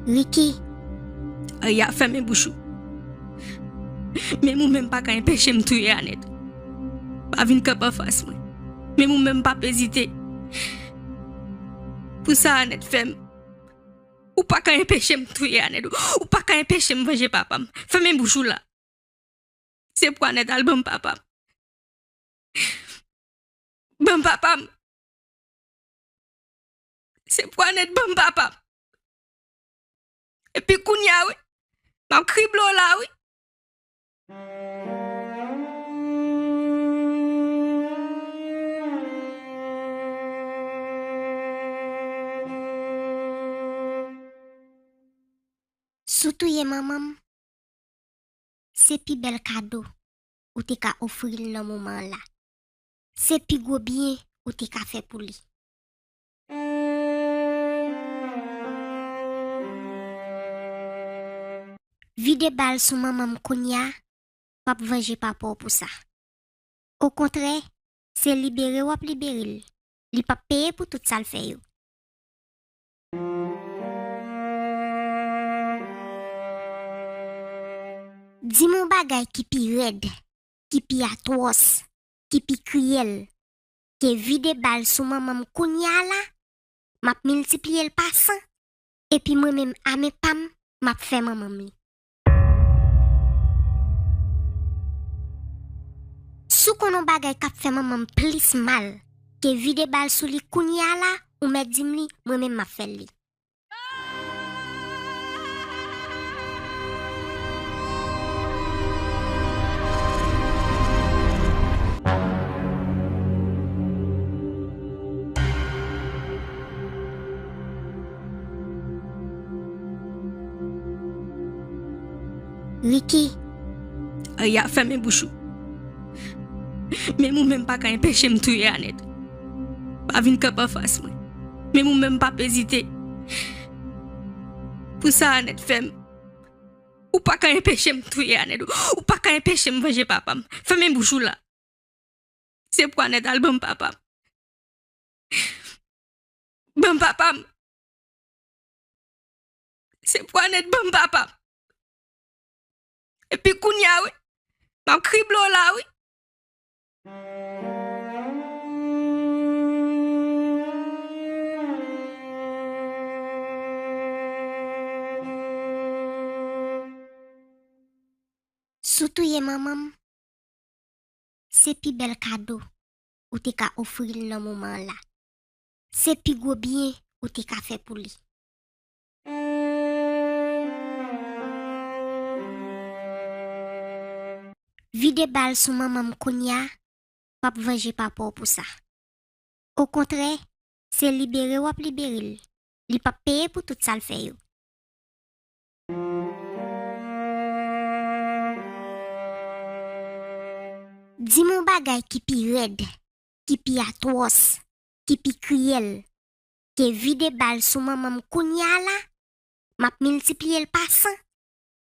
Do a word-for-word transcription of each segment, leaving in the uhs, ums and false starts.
Ricky. Aya, fèmen bouch ou. Menm ou menm pa ka enpeche m touye Anèt. Pa vin kanpe anfas mwen. Menm ou menm pa p ezite. Pou sa Anèt fè m. Ou pa ka enpeche m touye Anèt. Ou pa ka enpeche m vanje papa m. Fèmen bouch ou la. Se pou Anèt al ban m papa m. Ban m papa m. Se pou Anèt ban m papa m. Epi kounye a wi, m ap krible w la wi. Si w touye manman m, se pi bèl kado ou te ka ofri l nan moman an la. Se pi gwo byen ou te ka fè pou li. Vide bal sou manman m kounye a, p ap vanje papa w pou sa. Okontrè, se libere w ap libere l. Li p ap peye pou tout sa l fè yo. Di m yon bagay ki pi rèd, ki pi atwòs, ki pi kriyèl ke vide bal sou manman m kounye a la, m ap miltipliye l pa san, epi mwen menm ame pa m, m ap fè manman m li. Si w konn yon bagay k ap fè manman m plis mal ke vide bal sou li kounye a la, ou mèt di m li, mwen menm m ap fè l li. Ricky. Aya, fèmen bouch ou. Menm ou menm pa ka enpeche m touye Anèt. Pa vin kanpe anfas mwen. Menm ou menm pa p ezite. Pou sa Anèt fè m. Ou pa ka enpeche m touye Anèt. Ou pa ka enpeche m vanje papa m. Fèmen bouch ou la. Se pou Anèt al ban m papa m. Ban m papa m. Se pou Anèt ban m papa m. Epi kounye a wi, m ap krible w la wi. Si w touye manman m, se pi bèl kado ou te ka ofri l nan moman an la. Se pi gwo byen ou te ka fè pou li. Vide bal sou manman m kounye a, p ap vanje papa w pou sa. Okontrè, se libere w ap libere l. Li p ap peye pou tout sa l fè yo. Di m yon bagay ki pi rèd, ki pi atwòs, ki pi kriyèl ke vide bal sou manman m kounye a la, m ap miltipliye l pa san,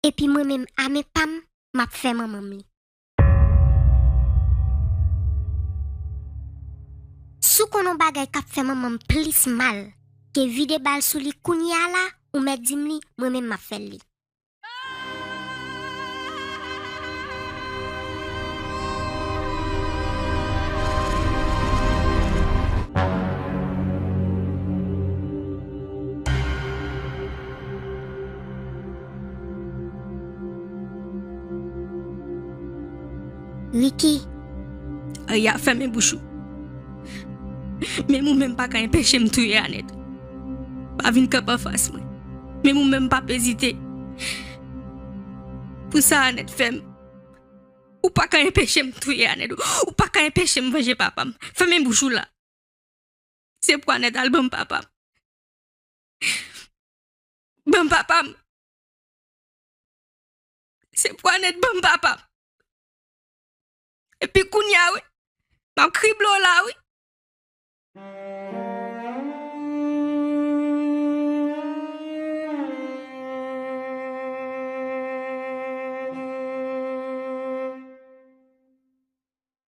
epi mwen menm ame pa m, m ap fè manman m li. Si w konn yon bagay k ap fè manman m plis mal ke vide bal sou li kounye a la, ou mèt di m li, mwen menm m ap fè l li. Ricky. Aya, fèmen bouch ou. Menm ou menm pa ka enpeche m touye Anèt. Pa vin kanpe anfas mwen. Menm ou menm pa p ezite. Pou sa Anèt fè m. Ou pa ka enpeche m touye Anèt. Ou pa ka enpeche m vanje papa m. Fèmen bouch ou la. Se pou Anèt al ban m papa m. Ban m papa m. Se pou Anèt ban m papa m. Epi kounye a wi, m ap krible w la wi.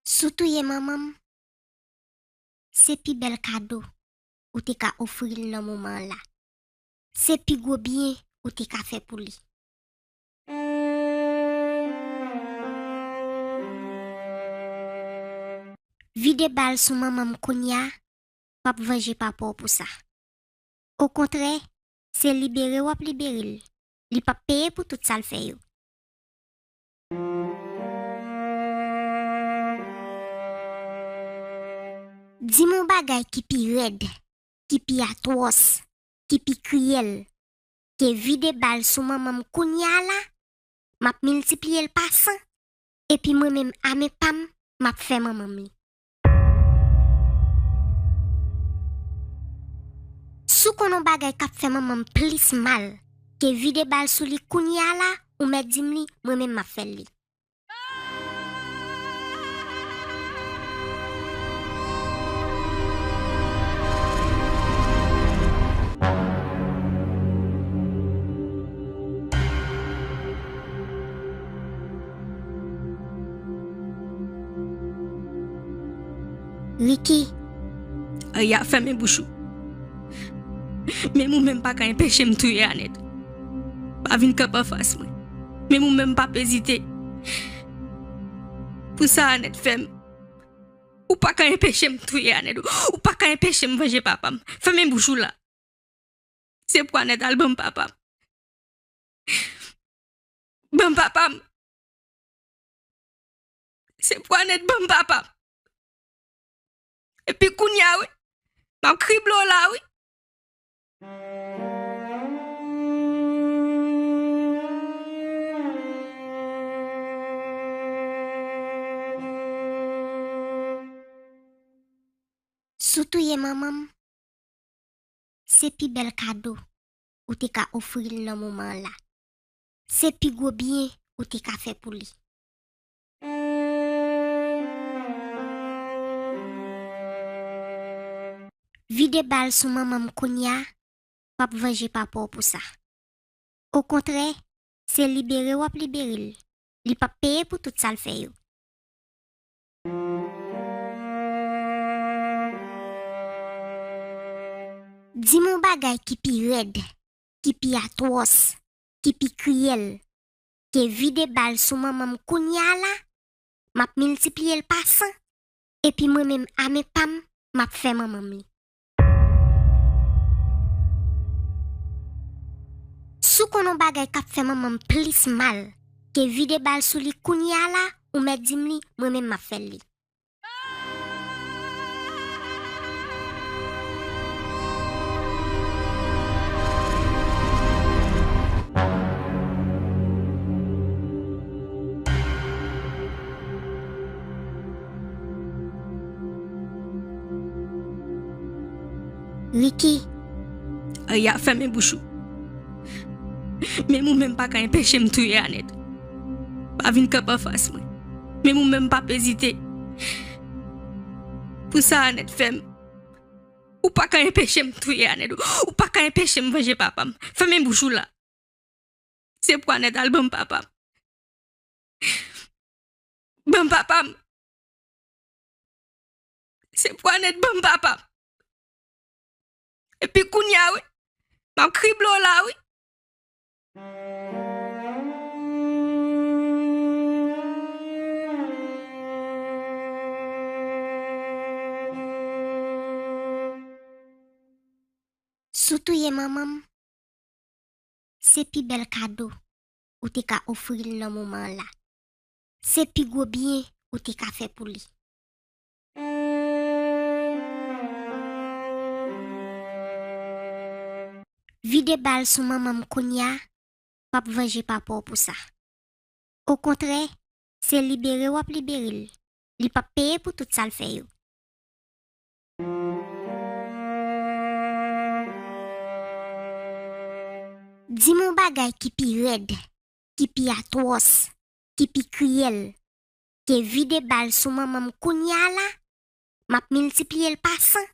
Si w touye manman m, se pi bèl kado ou te ka ofri l nan moman an la. Se pi gwo byen ou te ka fè pou li. Vide bal sou manman m kounye a, m ap vanje papa w pou sa. Okontrè, se libere w ap libere l. Li p ap peye pou tout sa l fè yo. Di m yon bagay ki pi rèd, ki pi atwòs, ki pi kriyèl ke vide bal sou manman m kounye a la, m ap miltipliye l pa san, epi mwen menm ame pa m, m ap fè manman m li. Si w konn yon bagay k ap fè manman m plis mal ke vide bal sou li kounye a la, ou mèt di m li, mwen menm m ap fè l li. Ricky. Aya, fèmen bouch ou. Menm ou menm pa ka enpeche m touye Anèt. Pa vin kanpe anfas mwen. Menm ou menm p ap ezite. Pou sa Anèt fè m. Ou pa ka enpeche m touye Anèt. Ou pa ka enpeche m vanje papa m. Fèmen bouch ou la. Se pou Anèt al ban m papa m. Ban m papa m. Se pou Anèt ban m papa m. Epi kounye a, wi, m ap krible w la, wi. Si w touye manman m, se pi bèl kado ou te ka ofri l nan moman an la. Se pi gwo byen ou te ka fè pou li. Vide bal sou manman m kounye a, m ap vanje papa w pou sa. Okontrè, se libere w ap libere l. Li p ap peye pou tout sa l fè yo. Di m yon bagay ki pi rèd, ki pi atwòs, ki pi kriyèl ke vide bal sou manman m kounye a la, m ap miltipliye l pa san, epi mwen menm ame pa m, m ap fè manman m li. Si w konn yon bagay k ap fè manman m plis mal ke vide bal sou li kounye a la, ou mèt di m li, mwen menm m ap fè l li. Ricky. Aya, fèmen bouch ou. Menm ou menm pa ka enpeche m touye Anèt. Pa vin kanpe anfas mwen. Menm ou menm p ap ezite. Pou sa Anèt fè m. Ou pa ka enpeche m touye Anèt. Ou pa ka enpeche m vanje papa m. Fèmen bouch ou la. Se pou Anèt al ban m papa m. Ban m papa m. Se pou Anèt ban m papa m. Epi kounye a, wi, m ap krible w la, wi. Si w touye manman m, se pi bèl kado ou te ka ofri l nan moman an la. Se pi gwo byen ou te ka fè pou li. Vide bal sou manman m kounye a, m ap vanje papa w pou sa. Okontrè, se libere w ap libere l. Li p ap peye pou tout sa l fè yo. Di m yon bagay ki pi rèd, ki pi atwòs, ki pi kriyèl ke vide bal sou manman m kounye a la, m ap miltipliye l pa san,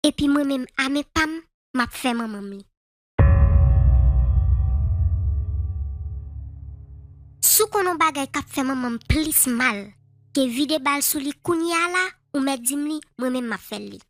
epi mwen menm ame pa m, m ap fè manman m li. Si w konn yon bagay k ap fè manman m plis mal ke vide bal sou li kounye a la, ou mèt di m li, mwen menm m ap fè l li.